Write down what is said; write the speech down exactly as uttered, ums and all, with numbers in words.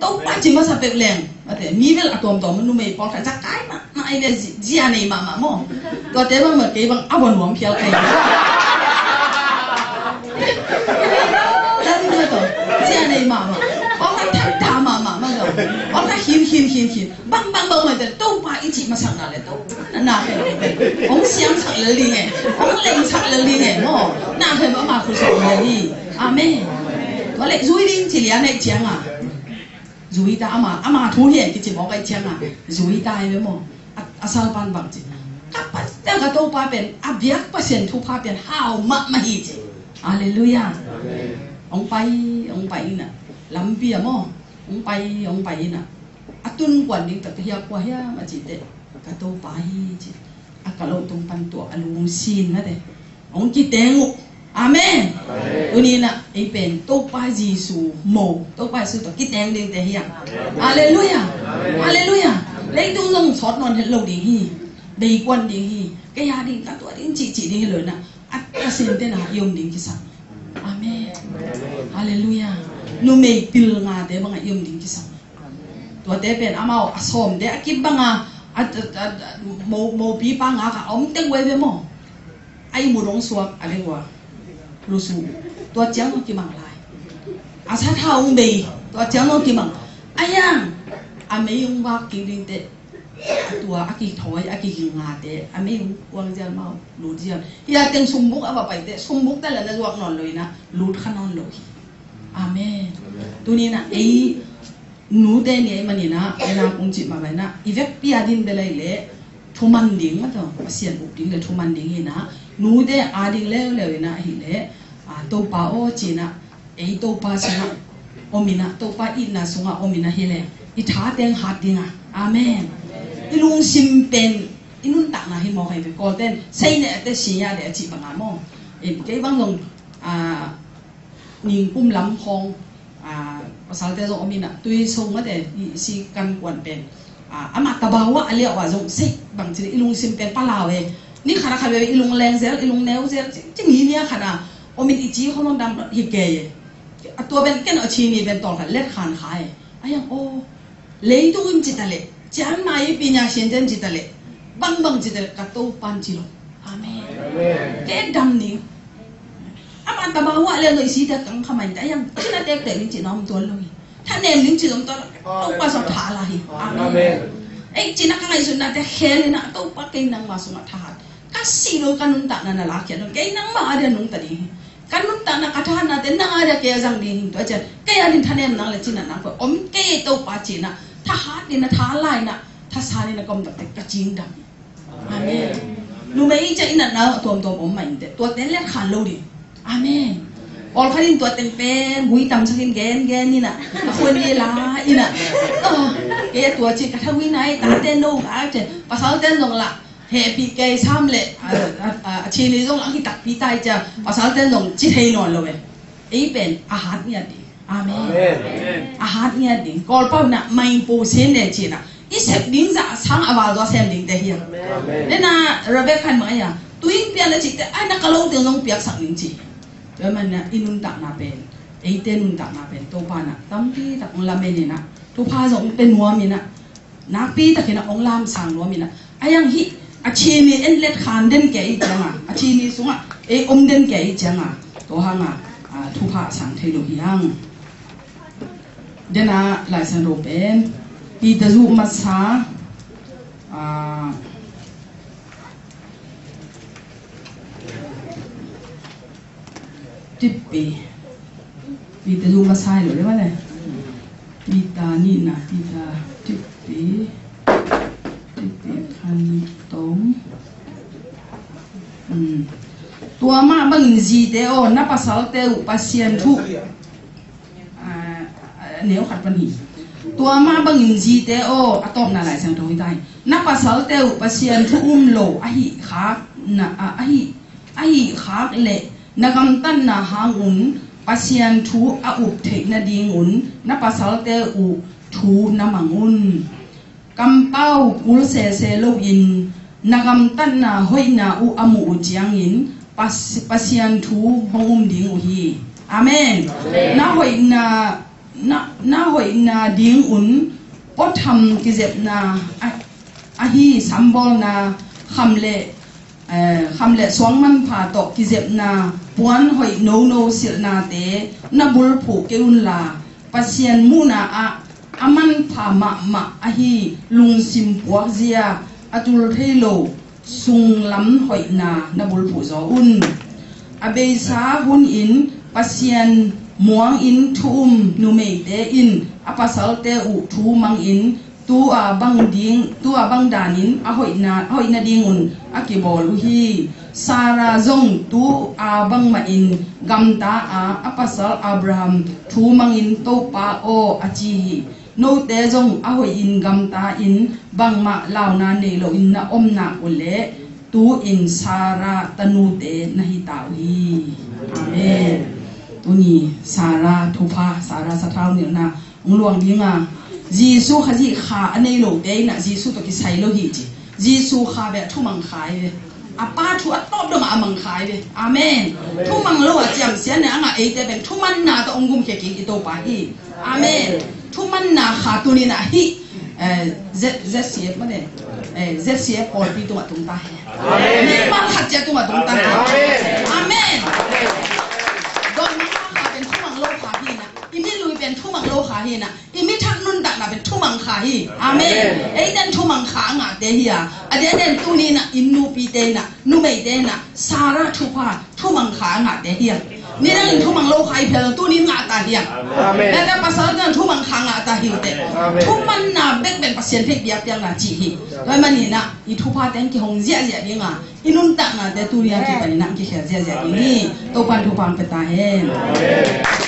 Topa ci masa peuh leng, mate, mi bel a tuamtuam, numei pawlkhat za kai mahmah, ai ve, zi-, zia nei mahmah maw. Tuate bang mah kei bang a bua nuam phial kai. Zia nei mahmah. Pawlkhat thakthak mahmah mah zong. Pawlkhat khin, khin, khin, khin. Bang, bang, bang mah te, Topa i cih masakna le Topa na, na khen, hong siangsak lel ding e, hong lengsak lel ding e maw. Na khen bang mah khut sawh lel hi. Amen. Tua leh zui ding ci lian eh ciang a. Zui ta ama, ama thu hi kici mawk ai ciang a, zui ta ai ve maw. A, a salpan bang ci. Ka pa, ka Topa pen, a biak Pasian thupha pen hau mahmah hi ci. Halleluiah. Amen. Hong pai, hong pai ina. Lampi a maw. Hong pai, hong pai ina. A tun kuan ding tak hiap kua hiam a ci teh. Ka Topa hi ci. A ka lo tung pan tua a lungsin na te. Hong kiteng uh. Amen. Amen. Tuni na ei pen Topa Jesu mo. Topa Jesu tawh kiteng ding te hi a. Amen. Halleluiah. Amen. Halleluiah. Leitung zong sawt nawn het lo ding hi. Bei kuan ding hi. Kei a ding ka tua ding ci ci ding hi lo na. A, a sin te na i om ding kisam. Amen. Halleluiah. Numei pil nga te bang a i om ding kisam. Tuate pen amau a sawm te a kip bang a, a, a, a, mo, mopi pa nga ka om teng wei ve maw. A i mu dong suak a le wa. Lusu. Tua ciang kimang lai. A sa tha ung bei. Tua ciang kimang. A yang. A mei ung vak king ding te. A tua a kithawi, a kiging ngate, a mei hong kuang zial mau, lut zial. Hia teng sumbuk a va pai te, sumbuk te la na zuak nawn lo ina, lut kha nawn lo hi. Amen. Amen. Tuni na ei nute ni ei manina, ei na kong cih ma bai na, i vekpi a din belai le, thuman ding ma to, Pasian up ding le thuman ding ina, nute a ding leuleu ina hi le, a, Topa aw cina, ei Topa sungah om ina, Topa itna sungah om ina hi le, i tha teng hat dinga. Amen. I lungsim pen, i nuntakna hi mawk hi ve, Kawlten, sei ne a te si ya de a cih banga maw. Em, kei bang zong, a, ningkum lam khawng, a, pasalte zong om ina, tui sung mate, i si kan kuan pen. A, amah tabawa a liau a zong sei bang ci i lungsim pen palau e. Ni khat a khat ve i lung leng zel, i lung neu zel, ci, ci ni nia khat a, om in i ci khawng dam hi kei e. A tua ben ken a ci ni ben tawlkhat let khan kha e. A yang aw, leitung in ci ta leh, ciang mai pi nya sian ten ci ta leh, bang bang ci ta leh, ka Topan ci lo. Amen. Amen. Ke dam ni. Ama tabawa le no i si ta kang khamai ta yang, cina tek tek ni ci na om tuan lo hi. Tha nem ning ci zong tuan lo. Topa sa tha la hi. Amen. Amen. Ei cina ka ngaihsutna te khel ina Topa kei nangma sungah thahat. Ka si lo ka nuntakna na la khia lo. Kei nangma a dia nungta ding hi. Ka nuntakna ka thahatna te nang a dia kei a zang ding hi. Tua cian kei a din thanem nang le cina nang ko om kei Topa cina. Thahat ni na tha lai na. Tha sa ni na kom tak te ka cing dam. Amen. Numei i ca i natna a tuamtuam om mah in teh. Tuate let khan lo ding. Amen. Pawlkhat in tua teng pen gui tamsak in gen gen ina. A khun ni la ina. Ah, kei a tua ci ka tha gui nai tate no ka ce. Pasal ten zong la. Hehpih kei sam le. A, a, a, a ci ni zong la ki takpi tai ca. Pasal ten zong ci thei nawn lo e. Ei pen a hat ngiat ding. Amen. Amen. A hat ngiat ding. Kawlpau na mai pu sin ne cina. I sep ding zah sang a val zaw sem ding te hi a. Amen. Nena Rebekah in bang a, tuing pian a cih te, ai na ka lo teng zong piaksak ding ci. Tua man na i nuntakna pen, eite nuntakna pen, Topa na tampi tak ong lamen ina, thupha zong pe nuam ina, nakpi takin a ong lamsang nuam ina. A yang hih a cini en let khan den kei i cianga, a cini sungah ei om den kei i cianga, tua hanga, a, thupha a sang thei lo hi hang. Dena Laisiangtho pen Peter zuh masa, a, Tippi. Peter lu masai lo le mane. Peter nihna, Peter tippi. Tippi khan tawm. Hmm. Tua mah bangin zite aw, na pasalte uh Pasian thu. Ah, neu khat pan hi. Tua mah bangin zite aw, a tawpna Laisiangtho hi ta hi. Na pasalte uh Pasian thu um lo ahi khak na, ah, ahi Ahi khak leh na gamtatna hangun Pasian thu a up theih nadingun na pasalte uh thu na mang un. Kampau kul sese loin na gamtatna hoihna uh a muh uh ciangin Pas-, Pasian thu hong um ding uh hi. Amen. Amen. Na hoihna Na, na hoihna dingun puatham kizepna a, ahi sambawlna, kham le, eh, kham le suang manpha tawh kizepna, puan hoih nono silhnate na bulphuh kei unla, Pasian muhna ah a manpha mahmah ahi lungsim puakzia, a tul thei lo sunglam hoihna na bulphuh zaw un. A beisa hunin Pasian muangin thu um numeite in a pasalte uh thu mangin, tu a bang ding, tu a bang danin a hoihna, a hoihna dingun a kibawl uh hi. Sarah zong tu a bangmahin gamta a, a pasal Abraham thu mangin, "Topa aw," a ci hi. Note zong a hoihin gamta in bangmah launa nei loin na om nak uh leh, tu-in Sarah tanute na hi ta uh hi. Amen. Tuni Sarah thupha, Sarah sathau nilhna hong luang ding a, Jesu Khazih kha a nei lote in ah Jesu tawh kisai lo hi ci. Jesu kha bel thumang kha hi ve. A Pa thu a tawp dongah a mang kha hi ve. Amen. Thumang lo a ciamsiatna a ngah eite pen thumanna tawh hong gumkhia kik i Topa hi. Amen. Thumanna kha tuni in ah hih, eh, Z, Z C F mah ne, eh, Z C F pawlpi tungah tung ta hen. Amen. Mimal khat ciat tungah tung ta hen. Amen. Amen. Dawimangpa kha pen thumang lo kha hi in ah, i milui pen thumang lo kha hi in ah, i mithak nuntakna pen thumang kha hi. Amen. Amen. Eite in thumang kha a ngahte hi a, a diakdiakin tuni in ah i nupite in ah, numeite in ah Sarah thupha, thumang kha a ngahte hi a. Nidangin thumang lo kha i phel tuni in ngah ta hi a. Amen. Nidang pasalte in thumang kha ngah ta hi uh teh. Amen. Thumanna bekbek Pasian thei biakpiakna cih hi. Tua ahih manin ah i thuphate in kihong ziahziah ding a, i nuntaknate tuni a kipanin ah kikhel ziahziah ding hi. Topan thupha hong pia ta hen. Amen.